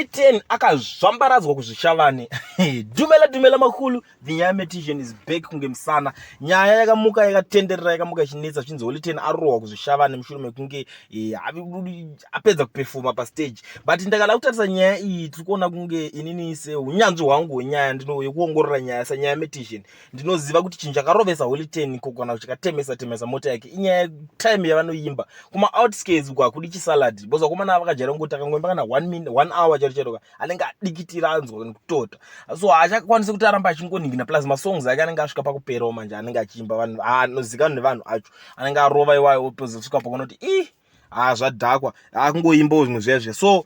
Holy Ten akazvambaradzwa kuZvishavane. Dumela dumela makhulu, the nyaya metician is back kunge musana. Nyaya yakamuka yakatenderera yakamuka ichinetsa zvichinzi Holy Ten arohwa kuZvishavane mushure mekunge eh, apedza kupefoma pastage. But ndakada kutarisa nyaya iyi tiri kuona kunge inini seunyanzvi hwangu hwenyaya ndino yekuongorora nyaya sanyaya metician ndinoziva kuti chinhu chakarovesa Holy Ten ko kana chikatemesa temesa mota yake inyaya time yavanoimba kuma outskirts uko hakudi chisalad because vakomana vakajaira kungoti akangoimba kana one minute one hour chero chero anenge adikitira anzwa nekutota so haachakwanisi kuti aramba achingoningina plus masongs ake anenge asvika pakuperawo manje anenge achiimba vanhu anozikanwa nevanhu acho anenge arova iwayo opozosvika pakunoti ii haa zvadhakwa akungoimbawo zvimwe zviya zviya. So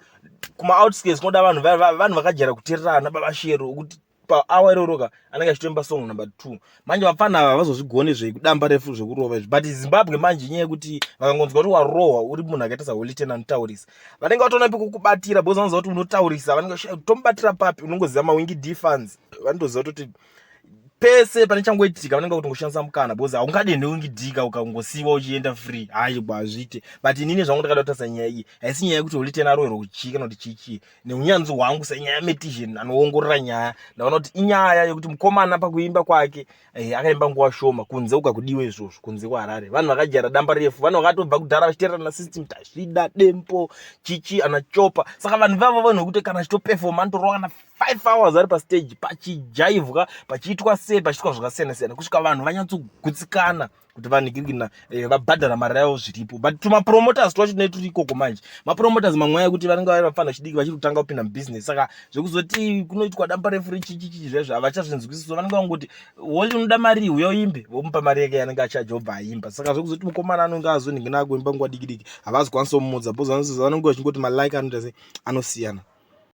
kuma outskirts kunoda vanhu vanhu vakajaira kutererana baba Shero kuti paawa iroro ka anenge achitoimba song number 2. Manje vapfana ava vazozvigone zvekudamba refu zvekurova izvi, but Zimbabwe manje inyaya yekuti vakangonzwa kuti warohwa uri munhu akaita saHoly Ten anotaurisa, vanenge vatoona pekukubatira because vanoziva kuti unotaurisa. Vanenge tomubatira papi? Unongoziva maWinky D fans vanotoziva kutoti pese pane changoitika vanenge kutongoshandisa mukana because haungadii neWinky D ka ukangosiiwa uchienda free. Hayi, hazviite. But inini zvangu ndakada kutarisa nyaya iyi, haisi nyaya yekuti Holy Ten aroverwa kuchii kana kuti chichii. Neunyanzvi hwangu senyaya metician anoongorora nyaya, ndaona kuti inyaya yekuti mukomana pakuimba kwake akaimba nguva shoma. Kunze ukakudiwa izvozvo, kunze kuHarare vanhu vakajaira damba refu, vanhu vakatobva kudhara vachiteerera na System, Tazvida, Dempo, chichi ana Chopa. Saka vanhu vavo vanhu vekuti kana achitopefoma anotorova kana 5 hours ari pastage, pachijaivwa, pachiitwa sei, pachiitwa zvakasiyana siyana kusvika vanhu vanyatsogutsikana kuti vanhu kirikina vabhadhara mari yavo zviripo. But tumapromoters twacho tinee turi ikoko manje, mapromoters mamwe aya kuti vanenge vari vafana chidiki vachiri kutanga kupinda mubusiness, saka zvekuzoti kunoitwa damba refu rechichichi zvezvo havachazvinzwisisi. Vanenge vangoti, "Holy unoda mari, uya uimbe." Vomupa mari yake yanenge achaja, obva aimba. Saka zvekuzoti mukomana anonge azonhingi nakuimba nguva diki diki havazokwanisa kumudza because vanenge vachingoti malike anoita sei, anosiyana.